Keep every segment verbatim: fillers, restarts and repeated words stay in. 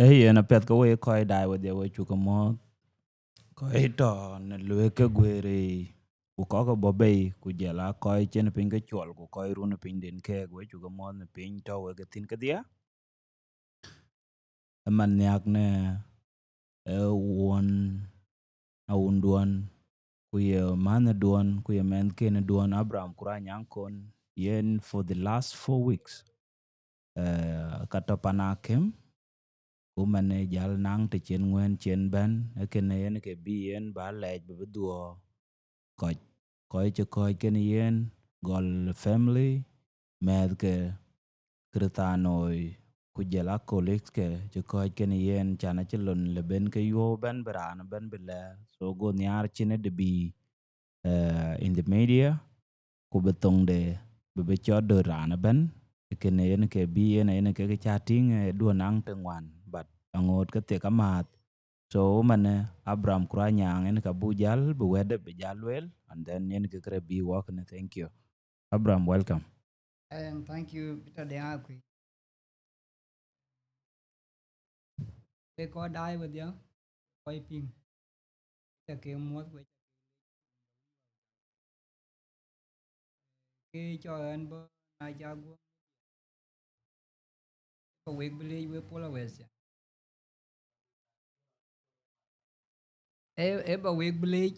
Ee yen apiɛth ke wek kɔc daai wedhie, we cuk ke muɔ̈ɔ̈th. Kɔc tɔ̈ në luëk ke guëër yiic, ku kɔc ke bɔ̈ bei, ku jɔl aa kɔc cïn piny ke cuɔl, ku kɔc run ë pinyden keek, we cuk ke muɔ̈ɔ̈th në piny tɔ̈ wek ke thïn kedhie. Ë man nhiäk në ë wun, awunduɔ̈n, ku ye mänhëduɔ̈n, ku ye mɛnhkënëduɔ̈n, Abraham Kuruc Anyaŋ Kon, yen for the last four weeks, eh, ka tɔ̈ pan akïm, ku man ë jäl naŋ të cïn ŋuɛ̈ɛ̈n cïn bɛ̈n, ë kënë yen ke bï yen ba lɛc bï bï dhuɔ̈ɔ̈r kɔc, kɔc cï kɔ̈ɔ̈c kenë yen, gɔl family, mɛ̈thke, Kërthanoi, ku jɔl aa colleagues ke cï kɔ̈ɔ̈c kenë yen, can acï lon le ben ke yuɔ̈u bɛ̈n bï raan ëbɛ̈n bï lɛɛr. So go nhiaar cïn ë dë bï, eh, in the media, ku bï thoŋde bï bï cɔt döt raan ëbɛ̈n. Kënë yen ke bï yen, yen ke kë ca tïŋ, eh, duɔ̈n naŋ të ŋuan, but aŋoot ke thiek amääth. So man, eh, Abraham Kuruc Anyaŋ, yen ka buk jäl bï wɛ̈tde bï jäl lueel, and then yen ke kërë bï wɔk në. Thank you. Abraham, welcome. And thank you, Peter Deŋ Akui. Ke kɔc daai wedhie, kɔc piŋ, ca ke muɔ̈th, we ke cɔk ɣɛn bɔ̈ na ca guɔ̈m, ke wek bï leec wek pol awɛth ca. Ë, ë ba wek bï leec,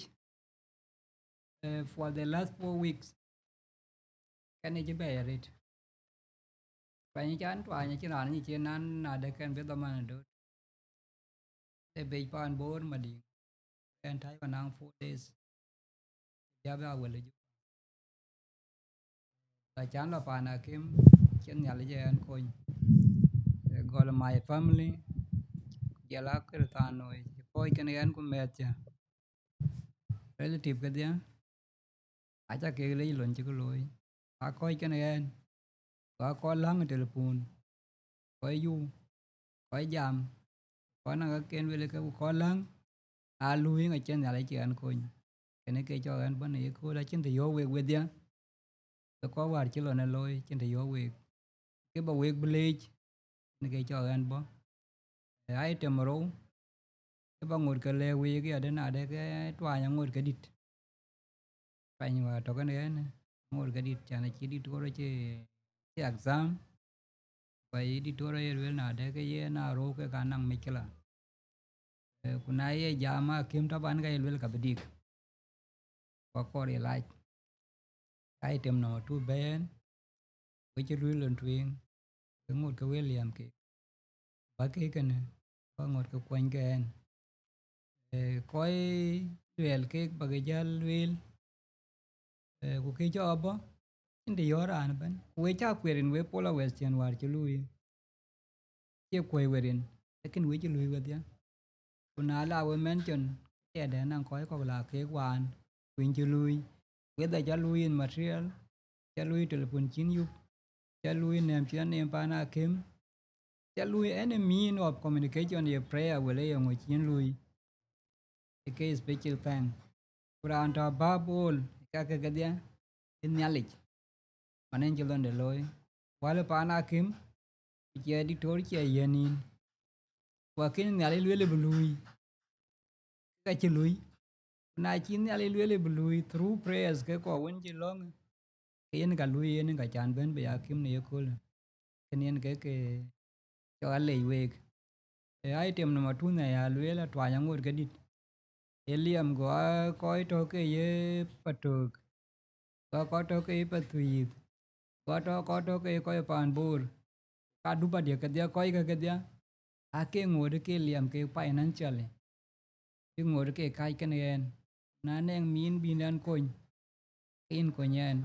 eh, for the last four weeks. Kɛn ë cï bɛ̈ɛ̈i arëët. Pɛny can tuany acïn raan nyic cïn nan nadë kɛn bï dhaman ë döt. Ë bec paan Bor Madiŋ. Kɛn tac kɔn naŋ four days. Jabë awël ë Juba. La can la paan akïm, cïn Nhialic ë ɣɛn kony. Eh, gɔl my family, jɔl aa Kërthanoi, cï kɔ̈ɔ̈c kenë ɣɛn ku mɛ̈thcä. Relative kedhie, aca kek leec lon cï ke looi. Aa kɔ̈ɔ̈c kenë ɣɛn, ku aa kɔc läŋ ë telepon, kɔc yuu, kɔc jam, kɔc naŋ käkken lueel ke ku kɔc läŋ, aa luui ŋa cïn Nhialic cï ɣɛn kony. Kënë ke cɔk ɣɛn bɔ̈ në yekööl, acïn të yɔ̈ɔ̈k wek wedhie, ke kɔc wäär cï lon ë looi, acïn të yɔ̈ɔ̈k wek. Ke ba wek bï leec, kënë ke cɔk ɣɛn bɔ̈. Ë item rou, ke ba ŋot ke lɛ̈k wek ya dɛ̈ nadë ke tuany aŋot ke dït. Pɛny wäär tɔ̈ kenë ɣɛn, aŋot ke dït, can acï dït ɣöt acï, acï exam, ku ayï dït ɣöt aye lueel nadë ke yen aa rou ke ka naŋ micëla. Eh, ku na ye jam akïm tɔ̈ ban ka ye lueel ka bï dik, ku akɔɔr ye lac. Item number two bɛ̈n, we cï luui lon tueŋ, ke ŋot ke we liɛm ke, ba ke kënë, ba ŋot ke kuɔny ke ɣɛn. Eh, kɔc luɛɛl kek ba ke jäl lueel, eh, ku ke cɔk abɔ̈, cïn të yɔ̈ɔ̈k raan ëbɛ̈n. Ku we cä kueer rin we pol awɛth cïn wäär cï luui. Cie kuɔ̈i we rin, lakin we cï luui wedhie. Ku na la we mention, tiɛɛdɛn naŋ kɔc kɔ̈k la kek waan, ku yïn cï luui. Whether ca luui in material, ca luui telepon cïn yup, ca luui nɛ̈m cïn nɛ̈m paan akïm, ca luui any mean of communication, ye prayer wala ye ŋö cïn luui. Ë ke special thank. Ku raan tɔ̈ above all, ka ke kedhie, ë Nhialic, man en cï londe looi. Wäl paan akïm, ku cie diktor cie yiën yïn. Ku akën Nhialic lueel bï luui, ka cï luui. Ku na cï Nhialic lueel bï luui through prayers ke kɔc wën cï lɔ̈ŋ, ke yen ka luui yen ka can bɛ̈n bï ya akïm në yeköölë. Kën yen ke ke cɔk alec week. Ë item number two në ya lueel atuany aŋot ke dït. Ë liɛm, go aa kɔc tɔ̈ ke ye Patöök, go aa kɔc tɔ̈ ke ye Pathuith, go aa tɔ̈ kɔc tɔ̈ ke ye kɔc paan Bor. Ka dup adiɛ̈ kedhie, kɔc ke kedhie, aa ke ŋot ke liɛm ke financially, bï ŋot ke kac kenë ɣɛn. Na nɛŋ min bï yïn kony, ke yïn kony ɣɛn,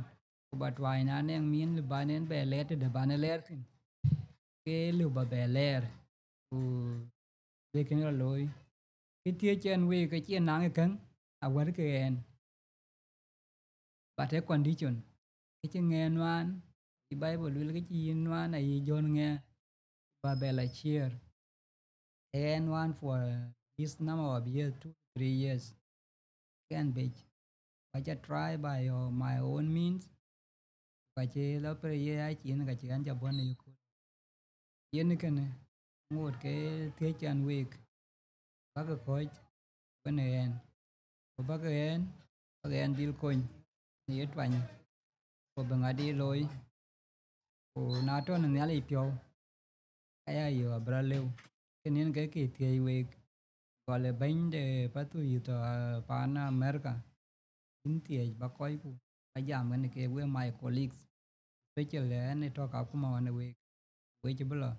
ku ba tuany, na nɛŋ min lëu ban yen bɛ lɛɛr tëde ban ë lɛɛr thïn, ke lëu ba bɛ lɛɛr, ku bï kënë rɔt looi. Kë thiëëc ɛn week, ke cie naŋ ë käŋ awär ke ɣɛn, but ë condition, ke cï ŋɛɛr nuaan, cï Bible lueel ke cï yïn nuaan ayï Jɔn ŋɛɛr, ba bɛ la ciëër. Ɣɛn nuaan for this number of years, two to three years, kɛn bec, ka ca try by your, my own means, ka cï lɔ pray ye acin, ka cï ɣɛn ca bɔ̈ në yekööl. Yen kënë, ŋoot ke thiëc ɛn week, bäkë kɔ̈ɔ̈c wën ë ɣɛn, ku bäkë ɣɛn, bäkë ɣɛn dhil kony në ye tuany, ku bï ŋadï looi, ku na tɔ̈ në Nhialic piɔ̈u, aya yök abï rɔt lëu. Kën yen ke kë thiëëc week, gɔl ë bɛ̈ny de Pathuyith tɔ̈, ah, paan America, yïn thiëëc ba kɔcku ba jam kën ke we my colleagues, especially ɣɛn ë tɔ̈ Kakuma ɣɔn ë week, wec bï lɔ,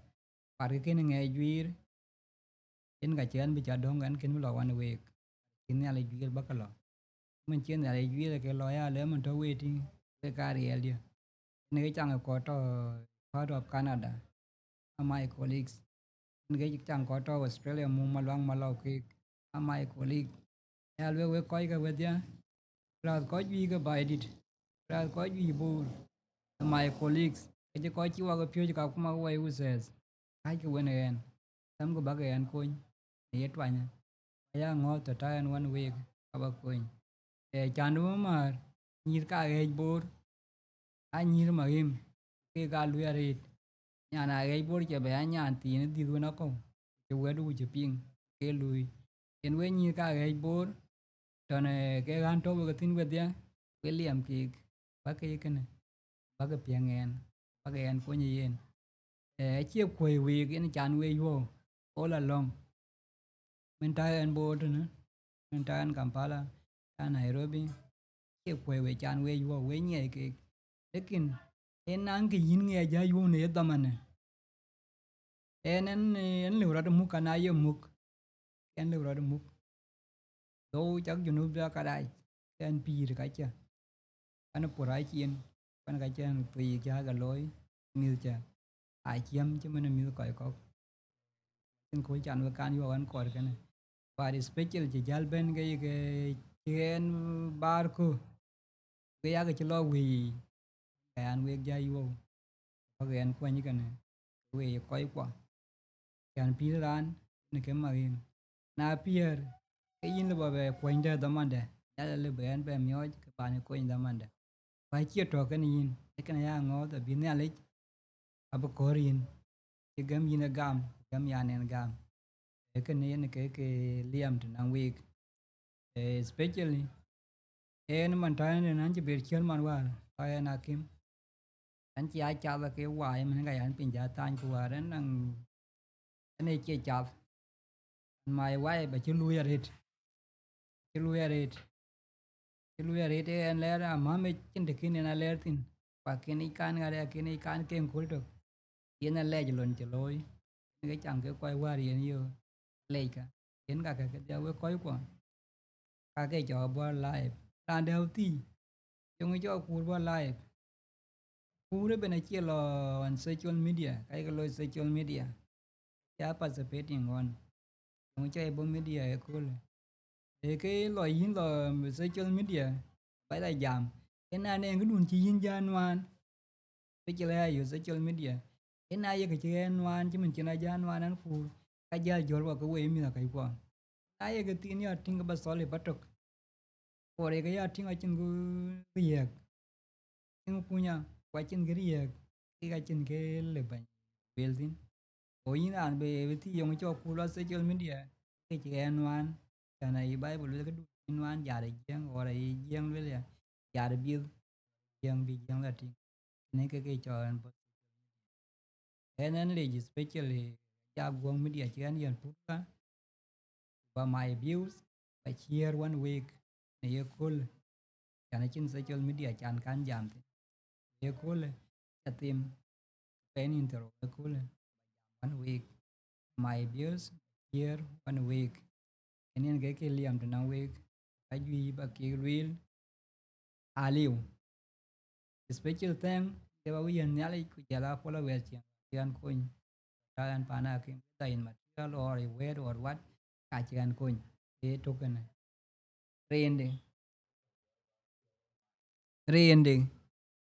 parkë kën ŋɛɛc juiir, yen ka cï ɣɛn bï ca döŋ, ɣɛn kën bï lɔ ɣɔn ë week, cï Nhialic juiir bäkë lɔ. Mën cï Nhialic juiir ke lɔ ya, lë mën tɔ̈ wei tïŋ, wek aa riɛldiɛ̈. Yen ke caŋ kɔ̈k tɔ̈ part of Canada, aa my colleagues. Yen ke caŋ kɔ̈k tɔ̈ Australia, muk Maluaŋ Malɔu, keek aa my colleague. Aya lueel wek kɔc ke wedhie, plus kɔc juëc ke Baidït, plus kɔc juëc Bor, my colleagues, ke cï kɔc cï wak piööc Kakuma ke wai usɛɛth, kääckë wën ë ɣɛn, thɛmkë bäkë ɣɛn kony në ye tuanyë. Aya ŋɔ̈ɔ̈th tɔ̈ tɔ̈ ɣɛn ɣɔn week, ka ba kony. Ee, can du määr, nyïïr ka ɣɛɛc Bor, aa nyïïr Maɣim, keek aa luui arëët. Nyan aa ɣɛɛc Bor cï bɛ aa nyan thiin ë dhiëth wën akɔ̈u, cï wɛ̈tdu cï piŋ, ke luui. Yen we nyïïr ka ɣɛɛc Bor, tɔ̈ në ke ɣän tɔ̈ wek thïn wedhie, we liɛm keek, bäkë ye kënë, bäkë piɛŋ ɣɛn, bäkë ɣɛn kony ë yen. Ee, acie kuɔ̈i week yen can we yuɔ̈ɔ̈u all along. Mën tɔ̈ ɣɛn Bor tënë, mën tɔ̈ ɣɛn Kampala, tɔ̈ Nairobi, acie kuɔ̈i we can we yuɔ̈ɔ̈u, we nyiɛɛi keek. Lekin, yen naŋ kë yïn ŋiɛc jäl yuɔ̈ɔ̈u në ye dhamanë. Ɣɛn, ɣɛn, ɣɛn lëu rɔt muk, ka na ye muk, ɣɛn lëu rɔt muk. Dhou cak Junub bï akadac, ɣɛn pïïr ka cä, ɣɛn puɔ̈r acien, ɣɛn ka cä ɣɛn thuëëc cä ke looi, mïth cä, aa ciɛm cï mën mïth kɔc kɔ̈k. Cïn kööl can wek kan yuɔ̈ɔ̈k ɣɛn kɔɔr kënë. But especially cï jäl bɛ̈n ke ye ke cï ɣɛn baar kö, ke yakë cï lɔ wëi, ke ɣɛn wek jäl yuɔ̈ɔ̈u, bäkë ɣɛn kuɔny kënë, wëi kɔckuɔ. Can pïïr raan në ke Maɣim. Na piɛ̈ɛ̈r, ke yïn lëu ba bɛ kuɔny dɛ̈ dhamandɛ, Nhialic lëu bï ɣɛn bɛ miɔɔc ke bän kony dhamandɛ. Ku acie tɔ̈ kënë yïn, ee kënë aya ŋɔ̈ɔ̈th abï Nhialic abï kɔ̈ɔ̈r yïn, cï gäm yïn ë gam, gäm yan en gam. Ee kënë yen ke, ke liɛm tënɔŋ week. Ee, especially, ɣɛn man tɔ̈ ɣɛn rin an cï ber ciëër man wäär, tɔ̈ ɣɛn akïm. An cï a cath ke waai, mën ka yan piny ja thany ku wäär ɣɛn naŋ, ɣɛn ë cie cath. And my wife acï luui arëët. Cï luui arëët. Cï luui arëët, ee ɣɛn lɛɛr amäämë cïn të kën en alɛɛr thïn. Ku akën yic kan ŋaar, akën yic kan ke kööl tök. Yen alɛc lon cï looi. Yen ke cam ke kɔc wäär yen yöö. Alɛc ka. Yen ka ke kedhia wek kɔckuɔ. Ka ke cɔɔk bɔ̈ live. Raan dɛ̈ thii, yeŋö cɔk kuur bɔ̈ live? Kuur ëbën acie lɔ on social media, ka ye ke lɔ social media, ca participating on. Yeŋö cɔk ye bɔ̈ media ëköölë? Ee ke lɔ yïn lɔ social media, ba la jam, yen an en këdun cï yïn jal nuaan, especially aye social media. Yen na ye kë cï ɣɛn nuaan, cï mën cïn a jal nuaan an kuur, ka jal jɔl wɔ ke wei mïth akɔckuɔ. Na ye kë thiin ya tïŋ, ke ba thɔl ë ba tök. Or ye kë ya tïŋ acïn kë riääk. Tïŋ kunya, ku acïn kë riääk, kek acïn kë lë bɛ̈ny lueel thïn. Go yïn raan bï, bï thii yeŋö cɔk kuur lɔ social media, ke cï ɣɛn nuaan, can aye Bible lueel këdu cï nuaan jar ë Jiëŋ, or aye Jiëŋ lueel ya, jar ë bieth, Jiëŋ bï Jiëŋ la tïŋ. Në ke ke cɔk ɣɛn bɔ̈. Ɣɛn, ɣɛn lec, especially ja guɔ̈ŋ media cï ɣɛn yiɛ̈n pursa, ku ba my views ba share one week në ye kööl, can acïn social media can kan jam thïn. Ye köölë, ca thim, pɛn intro ye köölë, ba jam one week. My views, share one week. Yen yen ke ke liɛm tënɔŋ week, ka juëc ba kek lueel, aliu. Special thank ke ba wïc yɛn Nhialic ku jɔl a followers ciɛŋ, bï ɣɛn kony, ka ɣɛn paan akïm, whether in material or in word or what, ka cï ɣɛn kony. Ee tök kënë. Rëënde. Rëënde.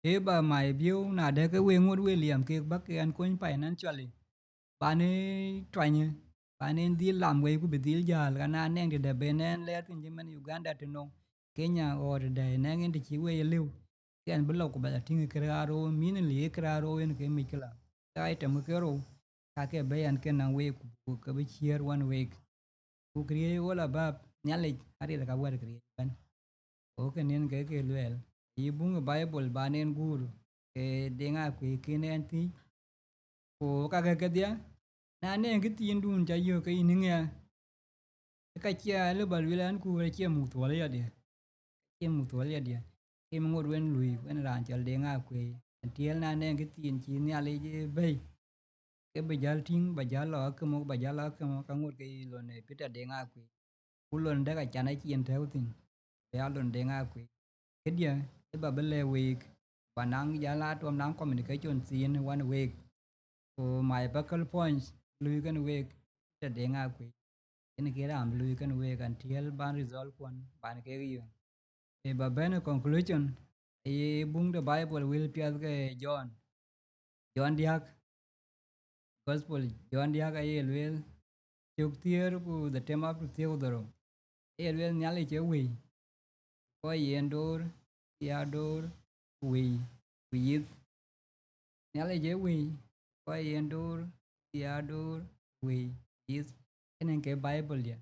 Ee ba my view, na dɛ̈ ke wek ŋot wek liɛm kek bäk ke ɣɛn kony financially, ban ë tuany, ban en dhil lam wei ku bï dhil jäl, ka na nɛŋ tëdɛ̈ ben ɛn lɛɛr thïn cï man Uganda tënou, Kenya or tëdɛ̈ nɛŋ en të cï wei ë lëu, ke ɣɛn bï lɔ ku ba la tïŋ ë kërë aa rou, meaningly ë kërë aa rou en ke mic këla. Ke item ke rou, ka ke bɛ̈i ɛn ke naŋ week, ku ke bï ciëër wän week. Ku këriëëc ɣöl abäp Nhialic ariɛl ka wɛ̈t këriëëc ëbɛ̈n. Ku kënë yen ke ke lueel, yï buŋ ë Baibul ban en guur, ke Deŋ Akuëi kën ɛn thiëc. Ku kakë kedhie, na nɛŋ kë thiindun ca yök ke yïn ŋiɛɛr, ka cie alë ba lueel ɛn, ku acie muk thuɔl yadï, acie muk thuɔl yadï. Ke ŋot wën lui wën raan cɔl Deŋ Akuëi, atiɛɛl na nɛŋ kë thiin cï Nhialic bɛ̈i, ke bï jäl tïŋ, ba jäl lɔ akëmɔ, ba jäl lɔ akëmɔ, ka ŋot ke yï lon ë Peter Deŋ Akuëi. Ku lon dɛ̈k acan acï yen tɛ̈ɛ̈u thïn, bï ya lon Deŋ Akuëi. Këdiɛ̈ ë ba bï lɛ̈k week, ba naŋ jäl a tuɔm naŋ communication thiin wän week. Ku my focal points lui kën week, Peter Deŋ Akuëi. Yen ke raan bï lui kën week until ban result kuɔn ban kek yök. Ë ba bɛ̈n ë conclusion, ë ye buŋ de Bible wël piɛth ke John, John diäk, Gospel John diäk aye lueel, cök thiëër ku dhetem up to thiëër ku dhorou. Aye lueel Nhialic ë wëi, kɔc yen door, ya door, ku wëi, ku yith. Nhialic ë wëi, kɔc yen door, ya door, wëi, yith. Kënë ke Bible diɛ̈.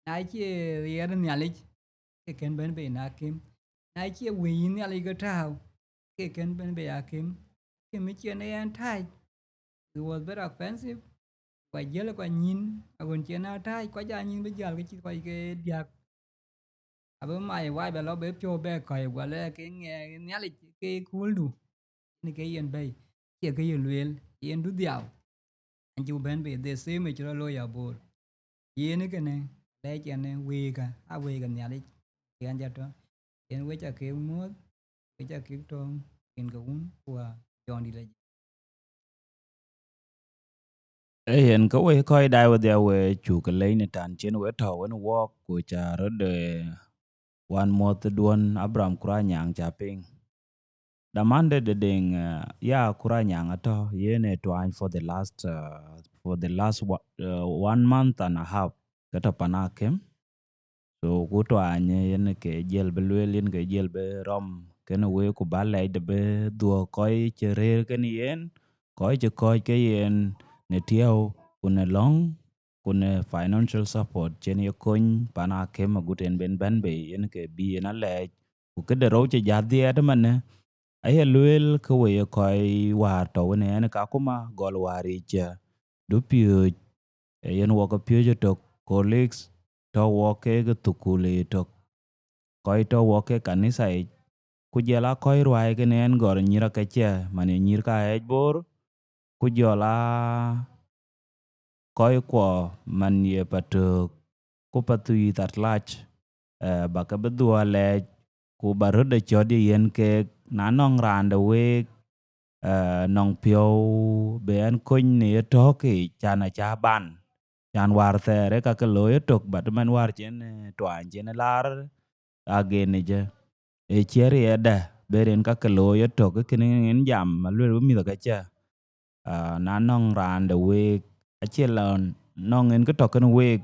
Na cie riɛɛr Nhialic, ke kën bɛ̈n bei në akïm. Na cie wëi yïn Nhialic ke tääu, ke kën bɛ̈n bei akïm. Akïm ë cïn ë yɛn tääc, it was very expensive. Ku ajiël kɔc nyïn, aɣön cïn aa tääc, kɔc aa nyïn bï jäl ke cï kɔc ke diäk. Abï mac wac bɛ lɔ bï piɔ̈u bɛ kɔc, guɔ lɛɛr ke ŋɛk Nhialic ke kööldu, në ke yen bɛ̈i, cie ke ye lueel, yen du dhiau. An cï ku bɛ̈n bei the same ë cï rɔt looi aboor. Yen ë kënë, lɛc ɛn ë week ë, aa week ë Nhialic, yen ca tɔ̈. Yen wek ca kek muɔ̈th, wek ca kek tɔ̈ŋ, yen ke wun, ku aa Jɔn dït ajï. Ee yen ke wek kɔc daai wedhie, we cuk lec në tän cïn we tɔ̈ wën wɔɔk, ku ca röt, eh, wan muɔ̈thduön Abraham Kuranyaŋ ca piŋ. Damande de Deŋ, eh, ya Kuranyaŋ atɔ̈, yen ë tuany for the last, eh, for the last wa-, eh, one month and a half, ke tɔ̈ pan akïm. So ku tuany yen ke jiël bï lueel, yen ke jiël bï rɔm kenë week, ku ba lɛcde bï dhuɔ̈k kɔc cï rëër kenë yen, kɔc cï kɔ̈ɔ̈c ke yen në tiɛ̈u, ku në lɔ̈ŋ, ku në financial support cïn ye kony pan akïm agut en ben bɛ̈n bei, yen ke bï yen alɛɛc. Ku këde rou cï jäth dhiɛɛt ëmënë, aye lueel ke we ye kɔc wäär tɔ̈ wën ë yen kakuma gɔl wäär yic, eh, du piööc, eh, yen wɔ ke piööc ëtök, colleagues tɔ̈ wɔ kek thukul ëtök, kɔc tɔ̈ wɔ kek kanitha yic, ku jɔl aa kɔc ruääi kenë yen gɔl nyïïr akëcë, man ye nyïïr ka ɣɛɛc Bor, ku jɔl aa kɔckuɔ man ye Patöök ku Pathuyith at large, eh, ba ke bï dhuɔ̈k alɛɛc, ku ba röt ë cɔ̈t ye yen keek, na nɔŋ raan de week, eh, nɔŋ piɔ̈u bï ɣɛn kony në ye tɔ̈ɔ̈k yic, can acä ban, can wäär thɛɛr ë ka ke looi ëtök, but man wäär cïn, eh, tuany cïn laar again ë jë. Ë ciɛ̈r yedë, bï rin ka ke looi ëtök, kënë yen jam, aluel bï mïth akëcë. Ah, na nɔŋ raan de week, acï lɔ nɔŋ en kë tɔ̈ kenë week,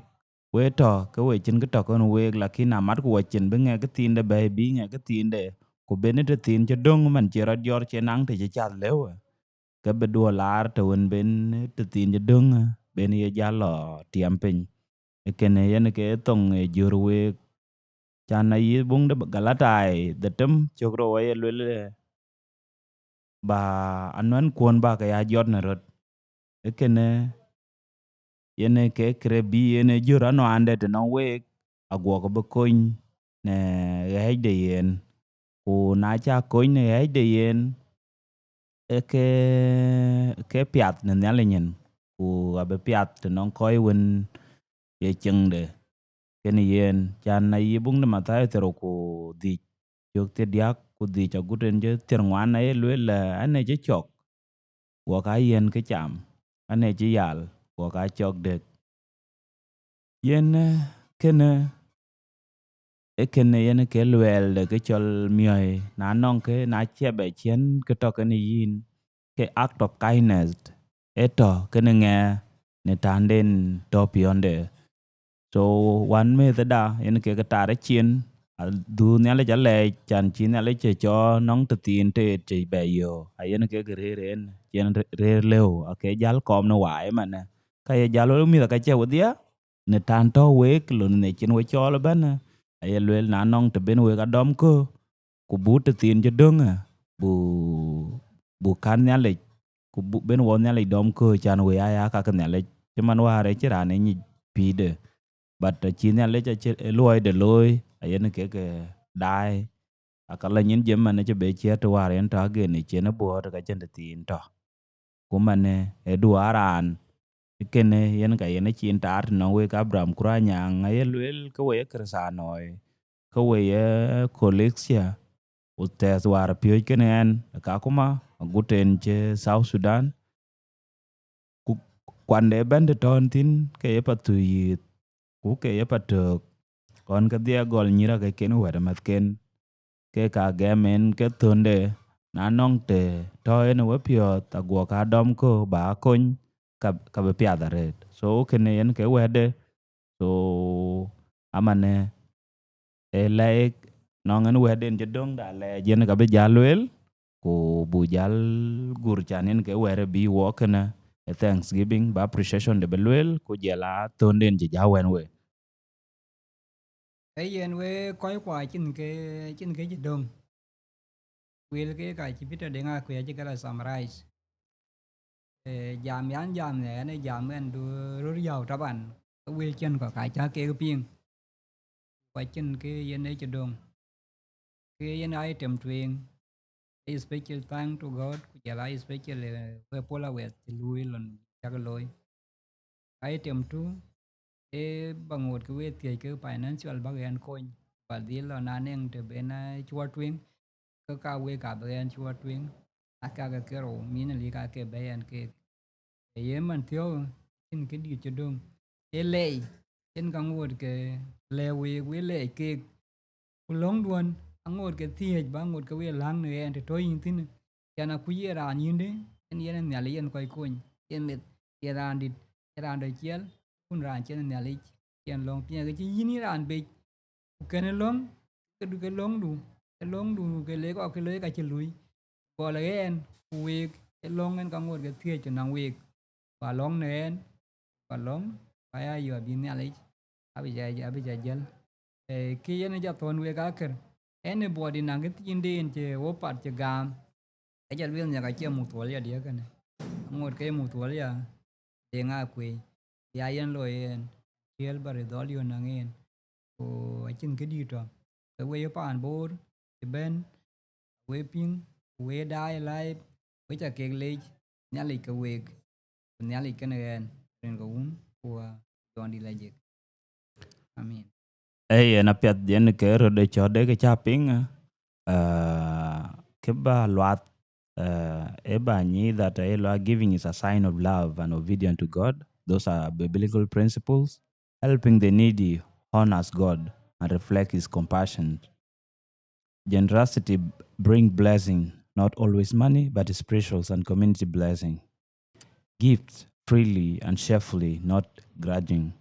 we tɔ̈ ke we cïn kë tɔ̈ kenë week, lakin amatku wɔ cin bï ŋɛk kë thiinde bɛ̈ɛ̈i, bï ŋɛk kë thiinde, ku ben ë tëthiin cï döŋ man cï rɔt jɔt cï naŋ të cï cath lëu, ke bï duɔ̈k laar të wën ben ë tëthiin cï döŋ, ben ye jäl lɔ tiɛm piny. Ee kënë yen ke thoŋ ë jur week, can ayï buŋ de Galatai dhetem cök rou aye lueel, eh, ba anuɛ̈nkuɔ̈n ba ke ya jɔt në röt. Ee kënë yen ke kërë bï yen ë jur anuaande tënɔŋ week, aguɔk bï kony në ɣɛ̈ɛ̈c de yen. Ku na cä kony në ɣɛ̈ɛ̈c de yen, ee ke, ke piath në Nhialic nyin, ku abï piath tënɔŋ kɔc wën ye ciɛɛŋde kenë yen. Can ayï buŋ de Mathayo thiërrou ku dhïc, cök thiërdiäk ku dhïc agut en cï thiërŋuan aye lueel, eh, ɣɛn ë cï cɔk, guɔk aa yiɛ̈n kë cam, ɣɛn ë cï yal, guɔk aa cɔk dëk. Yen, eh, kënë, ee kënë yen ke luɛɛl de kë cɔl miɔ̈c, na nɔŋ kë, na cie bɛ ciɛ̈n kë tɔ̈ kenë yïn, ke act of kindness, ee tɔ̈ kenë ŋɛk në tänden tɔ̈ piɔ̈nde. So, wän mɛ̈thda, yen ke kë taar ë ciɛ̈n, Adhu Nhialic alɛɛc, can cï Nhialic cï cɔɔl nɔŋ tëthiin tëët cï bɛ yök, ayen kek rëër en, cïn rëër lëu, ake jäl kɔm në waai ëmënë. Ka ye jäl wek mïth, aka cï wedhia, në tän tɔ̈ wek, lon në cïn we cɔɔl ëbɛ̈n, aye lueel na nɔŋ të ben wek adɔm kö, ku buk tëthiin cï döŋ, bu, bu kän Nhialic, ku buk ben wɔ Nhialic dɔm kö, can wek aya ka ke Nhialic, cï man wäär ë cï raan ë nyic pïïrde. But acï Nhialic acï luɔide looi, ayen kek daai, aka la nyin jëm man cï be ciɛ̈t të wäär yen tɔ̈ agen ë cïn ë buɔɔt ka cïn tëthiin tɔ̈. Ku man ë duɔɔr raan, kënë yen ka yen cin taar të nɔŋ wek Abraham Kuranyaaŋ, aye lueel ke we ye Kërëthänooi, ke we ye Kolosia, ku thɛɛth wäär piööc kënë ɛn, Kakuma, agut en cï South Sudan, ku kuande bɛ̈n të tɔ̈n thïn ke ye Pathuyith, ku ke ye Patöök, kɔn ke dhiɛɛk gɔl nyïïr ake ken wɛ̈t ë mäthken, ke ka gɛm en ke thönde, na nɔŋ të tɔ̈ en ë wepiɔ̈ɔ̈th, aguɔ ka dɔm kö ba kony, ka, ka bï piath arëët. So kënë yen ke wɛ̈tde, so amanë, ë lɛɛc nɔŋ en wɛ̈tden cï döŋ da lɛɛc yen ka bï jäl lueel, ku bu jäl gur can yen ke wɛ̈t bï wɔ kënë ë Thanksgiving, ba appreciation de bï lueel, ku jɔl a thönden cï ja wɛ̈n we. Ee yen we kɔc kua cïn ke, cïn ke cï döŋ. Wël ke ka cï Peter Deŋ Akuei acï ke la summarize. Eh, jam yan jam ne, ane jam en du rur yau taban. Ke wël cïn kɔ̈k ka ca kek piŋ. Ku acïn ke yen ë cï döŋ. Ke yen item tueŋ. A special thank to God, ku jɔl a special, eh, we pol awɛth cï luui lon cak looi. Item two, ee ba ŋot ke we thiëc ke financial bäk ɣɛn kony, ba dhil lɔ na neŋ të ben, eh, cuɔt tueŋ, ke ka wek ka bï ɣɛn cuɔt tueŋ, aka ke kerou, min lik ake bɛ̈i ɣɛn keek. Ee ye man thiɔ̈k, cïn kë dït cï döŋ. Ee lɛɛc, cïn ka ŋot ke lɛ̈k week, we lɛɛc keek. Ku löŋduɔ̈n, aŋot ke thiëëc, ba ŋot ke we läŋ në ɣɛn të tɔ̈ yïn thïn. Can akuc ye raan yïndë, yen yen Nhialic yen kɔc kony, yen meth, ye raan dït, ye raan dɔ ciɛl, kun raan cïn Nhialic, yen löŋ piɛŋ ke cï yïn yïn raan bec. Ku kënë löŋ, ke du ke löŋdu, ke löŋdu, ke lek ɔ ke looi ka cï lui. Gɔl ɣɛn, ku week, ke löŋ en ka ŋot ke thiëëc të nɔŋ week. Ba löŋ në ɣɛn, ba löŋ, ba ya yɔ̈ɔ̈k bï Nhialic, abï ja, abï ja jäl. Eh, kë yen ja thɔ̈n wek akër, anybody naŋ kë thiinden cï wo pat cï gam, aja lueel nhiak acie muk thuɔl ya diɛ̈ kënë. Aŋot ke muk thuɔl ya, Deŋ Akuei, ya yen looi yen, tiɛɛl ba ridhɔl yön naŋ yen. Ku acïn kë dït tɔ̈, ke we ye paan Bor, cï bɛ̈n, we piŋ, ku we daai live, we ca kek leec, Nhialic ke week, ku Nhialic kenë ɣɛn, rin ke Wun, ku wa Jɔn dï la jek. Amin. Ee yen apiɛth yen ke röt de cɔ̈t de ke ca piŋ, eh, ke ba luath, eh, e ba nyi that, eh, lua giving is a sign of love and obedience to God. Those are biblical principles. Helping the needy honors God and reflect his compassion. Generosity bring blessing, not always money, but spiritual and community blessing. Gift freely and cheerfully, not grudging.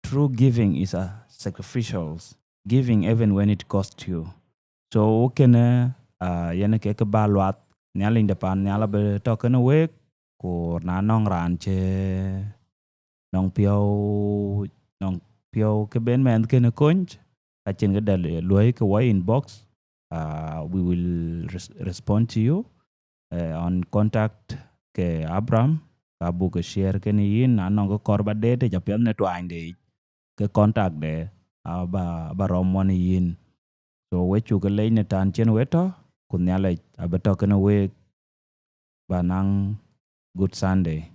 True giving is a sacrificial giving even when it costs you. So kënë, ah, yen ke ke ba luath, Nhialic de pan nhial abï tɔ̈ kenë week, ku na nɔŋ raan cï nɔŋ piɔ̈u, nɔŋ piɔ̈u ke ben mɛnh kënë kony, ka cïn këdë luɔi ke wɔ inbox, ah, we will res-, respond to you, eh, on contact ke Abraham, ka buk ke share kenë yïn, na nɔŋ ke kɔɔr ba deet, ca piɛth në tuaanyde yic, ke contact de, aba, aba rɔm wɔn yïn. So we cuk ke leec në tän cïn we tɔ̈, ku Nhialic abï tɔ̈ kenë week, ba naŋ good Sunday.